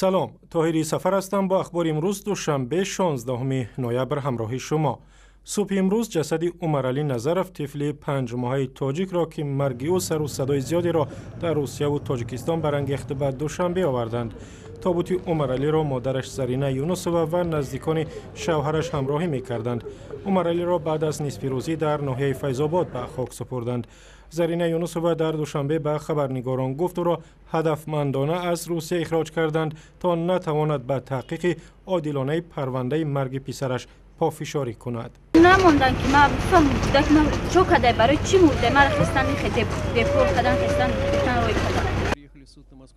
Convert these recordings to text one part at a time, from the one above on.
Салом, Тоҳири Сафар ҳастам. Бо ахбори имрӯз, душанбе, 16 ноябр, ҳамроҳи шумо. Субҳи имрӯз ҷасади Умаралӣ Назаров, тифли 5-моҳаи тоҷикро, ки марги ӯ сару садои зиёдеро дар Русияву Тоҷикистон барангехт, ба Душанбе оварданд. Тобути Умаралиро модараш Зарина Юнусова ва наздикони шавҳараш ҳамроҳӣ мекарданд. Умаралиро баъд аз нисфирӯзӣ дар ноҳияи Файзобод ба хок супурданд. Зарина Юнусова дар Душанбе ба хабарнигорон гуфт, ӯро ҳадафмандона аз Русия ихроҷ карданд, то натавонад ба таҳқиқи одилонаи парвандаи марги писараш пофишорӣ кунад. Намондан, ки ман гуфтам, кӯдак ман чо кадай, барои чӣ мурда? Мара хестан, депорт кардан, хестан рой кардан.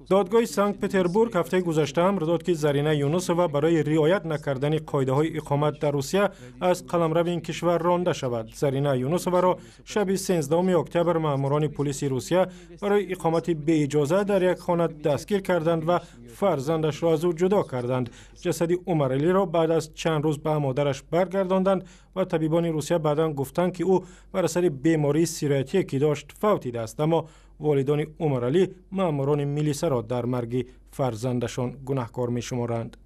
Додгоҳи Санкт Петербург ҳафтаи гузашта амр дод, ки Зарина Юнусова барои риоят накардани қоидаҳои иқомат дар Русия аз қаламрави ин кишвар ронда шавад. Зарина Юнусоваро шаби 13 октябр маъмурони пулиси Русия барои иқомати беиҷоза дар як хона дастгир карданд ва фарзандашро аз ӯ ҷудо карданд. Ҷасади Умаралиро баъд аз чанд рӯз ба модараш баргардонданд ва табибони Русия баъдан гуфтанд, ки ӯ бар асари бемории сироятие, ки дошт, фавтидааст. Аммо волидони Умаралӣ маъмурони милисаро дар марги фарзандашон гунаҳкор мешуморанд.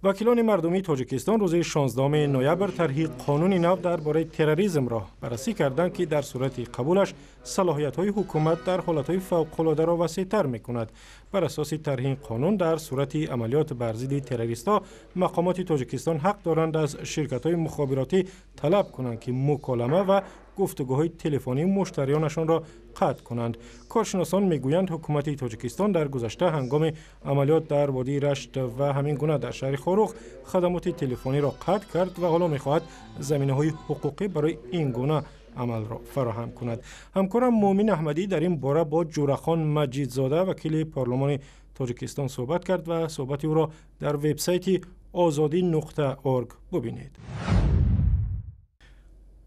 Вакилони мардумии Тоҷикистон рӯзи 16 ноябр тарҳи қонуни нав дар бораи терроризмро баррасӣ карданд, ки дар сурати қабулаш салоҳиятҳои ҳукумат дар ҳолатҳои фавқулодаро васеътар мекунад. Бар асоси тарҳи қонун, дар сурати амалиёт бар зидди террористҳо мақомоти Тоҷикистон ҳақ доранд аз ширкатҳои мухобиротӣ талаб кунанд, ки муколама ва гуфтугӯҳои телефонии муштариёнашонро қатъ кунанд. Коршиносон мегӯянд, ҳукумати Тоҷикистон дар гузашта ҳангоми амалиёт дар водии Рашт ва ҳамин гуна дар шаҳри Хоруғ хадамоти телефониро қатъ кард ва ҳоло мехоҳад заминаҳои ҳуқуқӣ барои ин гуна амалро фароҳам кунад. Ҳамкорам Муъмин Аҳмадӣ дар ин бора бо Ҷурахон Маҷидзода, вакили парлумони Тоҷикистон, суҳбат кард ва суҳбати ӯро дар вебсайти озодӣ.org бубинед.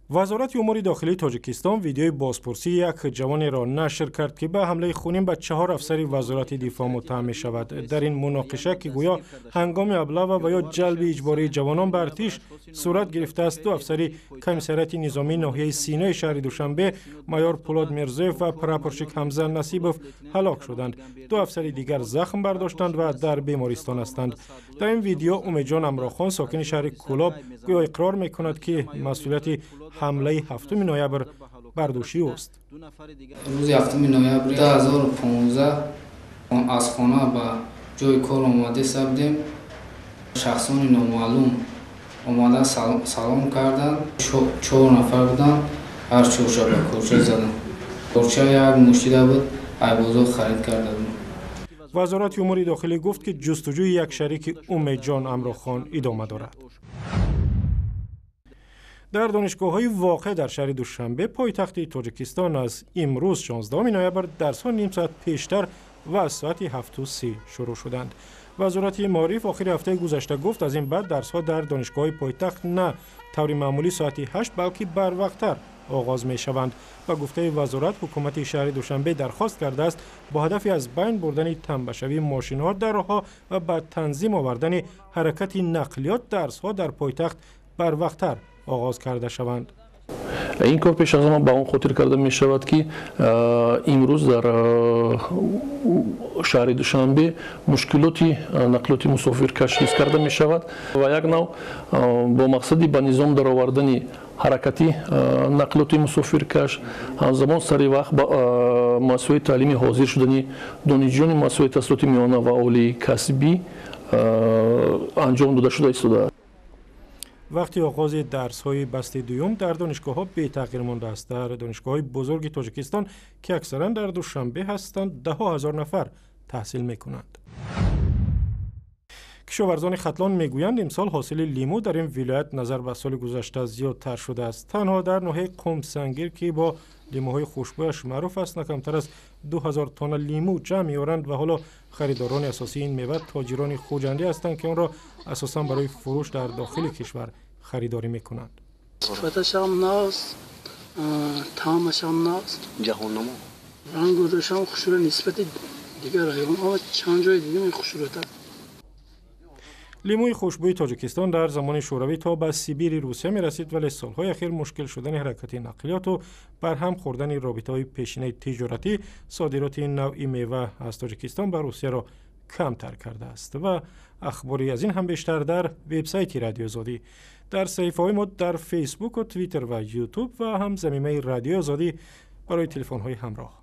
Вазорати умури дохилии Тоҷикистон видеои бозпурсии як ҷавонеро нашр кард, ки ба ҳамлаи хунин ба чаҳор афсари Вазорати дифоъ муттаҳам мешавад. Дар ин муноқиша, ки гӯё ҳангоми облава ва ё ҷалби иҷбории ҷавонон ба артиш сурат гирифтааст, ду афсари комиссариати низомии ноҳияи Синои шаҳри Душанбе, майор Пулод Мирзоев ва прапорщик Ҳамза Насибов, ҳалок шуданд. Ду афсари дигар захм бардоштанд ва дар бемористон ҳастанд. Дар ин видео Умедҷон Амрохон, сокини шаҳри Кӯлоб, гӯё иқрор мекунад, ки масъулияти ҳамлаи 7 ноябр бар дӯши ӯст. Рӯзи 7 ноябри 2015 аз хона ба ҷои кор омадеста будем. Шахсони номаълум омада салом карданд. Чор нафар буданд, ҳар чорша ба корча заданд. Корча як муштида буд, айбозор харид карда буд. Вазорати умури дохилӣ гуфт, ки ҷустуҷӯи як шарики Умедҷон Амрохон идома дорад. Дар донишгоҳҳои воқеъ дар шаҳри Душанбе, пойтахти Тоҷикистон, аз имрӯз, 16 ноябр, дарсҳо ним соат пештар ва аз соати 7:30 шурӯъ шуданд. Вазорати маориф охири ҳафтаи гузашта гуфт, аз ин баъд дарсҳо дар донишгоҳҳои пойтахт на таври маъмулӣ соати 8, балки барвақттар оғоз мешаванд. Ба гуфтаи вазорат, ҳукумати шаҳри Душанбе дархост кардааст, бо ҳадафи аз байн бурдани тамбашавии мошинҳо дар роҳҳо ва ба танзим овардани ҳаракати нақлиёт дарсҳо дар пойтахт барвақттар оғоз карда шаванд. Ин кор пеш аз ҳама ба он хотир карда мешавад, ки имрӯз дар шаҳри Душанбе мушкилоти нақлиёти мусофиркаш ҳис карда мешавад ва як нав бо мақсади ба низом даровардани ҳаракати нақлиёти мусофиркаш, ҳамзамон сари вақт ба муассисаҳои таълимӣ ҳозир шудани донишҷӯёни муассисаҳои таҳсилоти миёна ва олии касбӣ анҷом дода шуда истодааст. Вақти оғози дарсҳои басти дуюм дар донишгоҳҳо бетағйир мондааст. Дар донишгоҳҳои бузурги Тоҷикистон, ки аксаран дар Душанбе ҳастанд, даҳҳо ҳазор нафар таҳсил мекунанд. Кишоварзони Хатлон мегӯянд, имсол ҳосили лимӯ дар ин вилоят назар ба соли гузашта зиёдтар шудааст. Танҳо дар ноҳияи Қумсангир, ки бо лимӯҳои хушбӯяш маъруф аст, на камтар аз 2000 тонна лимӯ ҷамъ меоранд ва ҳоло харидорони асосии ин мева тоҷирони хуҷандӣ ҳастанд, ки онро асосан барои фурӯш дар дохили кишвар харидорӣ мекунанд. Сифаташам нағз, таъмашам нағз. Ҷаҳоннамо. Рангу рӯшам хушрӯ, нисбати дигар районҳо чанд ҷои дига хушрӯтар. Лимӯи хушбӯи Тоҷикистон дар замони Шӯравӣ то ба Сибири Русия мерасид, вале солҳои ахир мушкил шудани ҳаракати нақлиёту барҳам хӯрдани робитаҳои пешинаи тиҷоратӣ содироти ин навъи мева аз Тоҷикистон ба Русияро камтар кардааст. Ва ахбори аз ин ҳам бештар дар вебсайти Радиои Озодӣ, дар саҳифаҳои мо дар Фейсбуку Твиттер ва Ютуб ва ҳам замимаи Радиои Озодӣ барои телефонҳои ҳамроҳ.